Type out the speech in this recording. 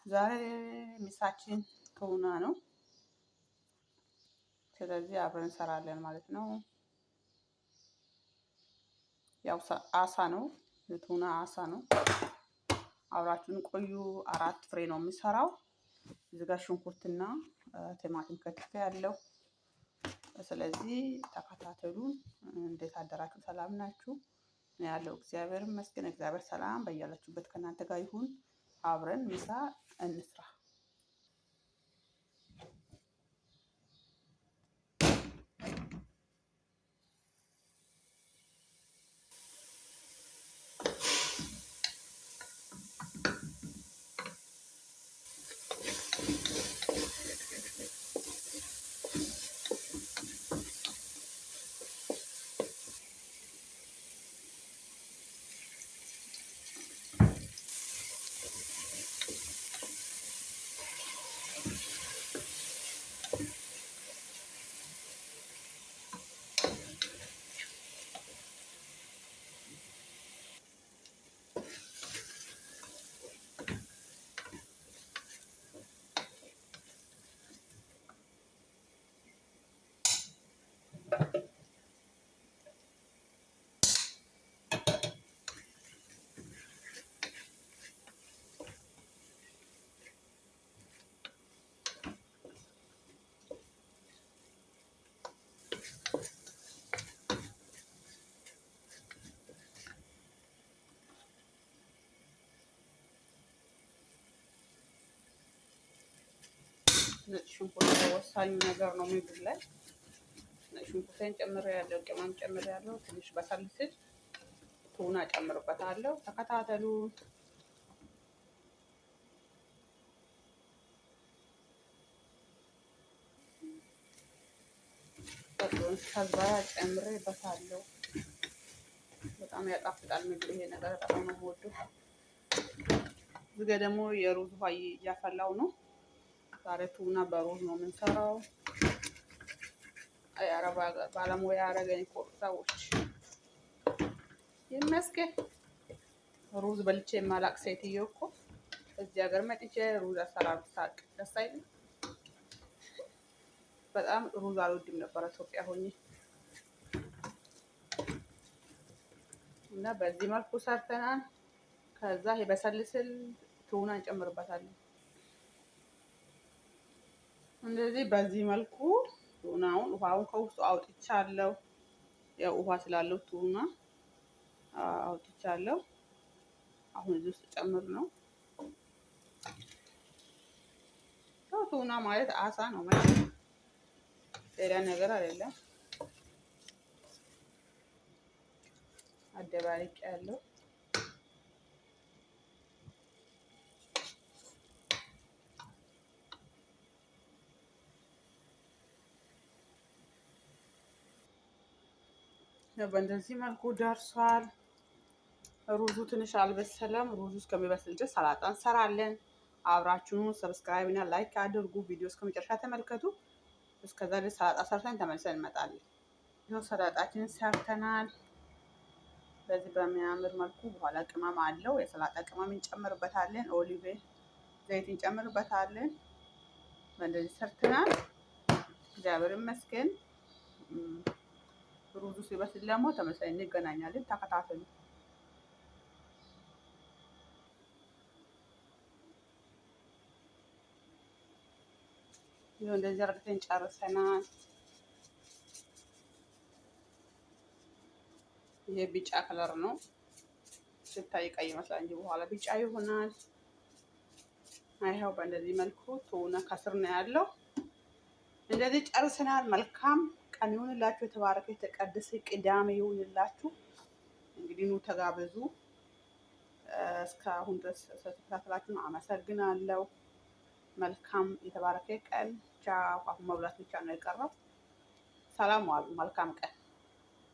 ዛሬ ምሳችን ቱና ነው። ስለዚህ አብረን እንሰራለን ማለት ነው። ያው አሳ ነው፣ የቱና አሳ ነው። አብራችሁን ቆዩ። 4 ፍሬ ነው የሚሰራው። እዚህ ጋር ሽንኩርትና ቲማቲም ከትፌ ያለው። ስለዚህ ተከታተሉን። እንዴት አደራችሁ? ሰላም ናችሁ? ያለው እግዚአብሔር ይመስገን። እግዚአብሔር ሰላም በያላችሁበት ከእናንተ ጋር ይሁን። አብረን ምሳ እንስራ። ነጭ ሽንኩርት ወሳኙ ነገር ነው ምግብ ላይ። ነጭ ሽንኩርቴን ጨምሬያለሁ፣ ቅመም ጨምሬያለሁ። ትንሽ በሰል ሲል ቱና ጨምርበታለሁ። ተከታተሉ። ከዛ ጨምሬበታለሁ። በጣም ያጣፍጣል ምግብ ይሄ ነገር በጣም ነው የምወደው። እዚህ ጋ ደግሞ የሩዝ ውሃ እያፈላው ነው። ዛሬ ቱና በሩዝ ነው የምንሰራው። የአረብ ባለሙያ ያረገኝ እኮ ሰዎች ይመስገን። ሩዝ በልቼ የማላቅ ሴትዮ እኮ እዚህ ሀገር መጥቼ ሩዝ አሰራር ሳቅ ደስ አይልም። በጣም ሩዝ አልወድም ነበረ ኢትዮጵያ ሆኜ እና በዚህ መልኩ ሰርተናል። ከዛ ይሄ በሰል ሲል ቱና እንጨምርበታለን። እንደዚህ በዚህ መልኩ ቱናውን ውሃውን ከውስጡ አውጥቻለሁ። ያው ውሃ ስላለው ቱና አውጥቻለሁ። አሁን እዚህ ውስጥ ጨምር ነው። ያው ቱና ማለት አሳ ነው ማለት ሌላ ነገር አይደለም። አደባልቅ ያለው በእንደዚህ መልኩ ደርሷል። ሩዙ ትንሽ አልበሰለም። ሩዙ እስከሚበስል ድረስ ሰላጣ እንሰራለን። አብራችሁን subscribe እና like አድርጉ። ቪዲዮ እስከመጨረሻ ተመልከቱ። እስከዛ ድረስ ሰላጣ ሰርተን ተመልሰን እንመጣለን። ይኸው ሰላጣችንን ሰርተናል። በዚህ በሚያምር መልኩ በኋላ ቅመም አለው። የሰላጣ ቅመም እንጨምርበታለን። olive ዘይት እንጨምርበታለን። በእንደዚህ ሰርተናል። እግዚአብሔር ይመስገን። ሩዙ ሲበስል ደግሞ ተመሳሳይ እንገናኛለን። ተከታተሉ። ይኸው እንደዚህ አድርገን ጨርሰናል። ይሄ ቢጫ color ነው። ስታይ ቀይ ይመስላል እንጂ በኋላ ቢጫ ይሆናል። ይኸው በእንደዚህ መልኩ ቱና ከስር ነው ያለው። እንደዚህ ጨርሰናል። መልካም ቀን ይሁንላችሁ። የተባረከ የተቀደሰ ቅዳሜ ይሁንላችሁ። እንግዲህ ኑ ተጋበዙ። እስካሁን ድረስ ስለተከታተላችሁን አመሰግናለሁ። መልካም የተባረከ ቀን። ቻው። አሁን መብላት ብቻ ነው የቀረው። ሰላም ዋሉ። መልካም ቀን።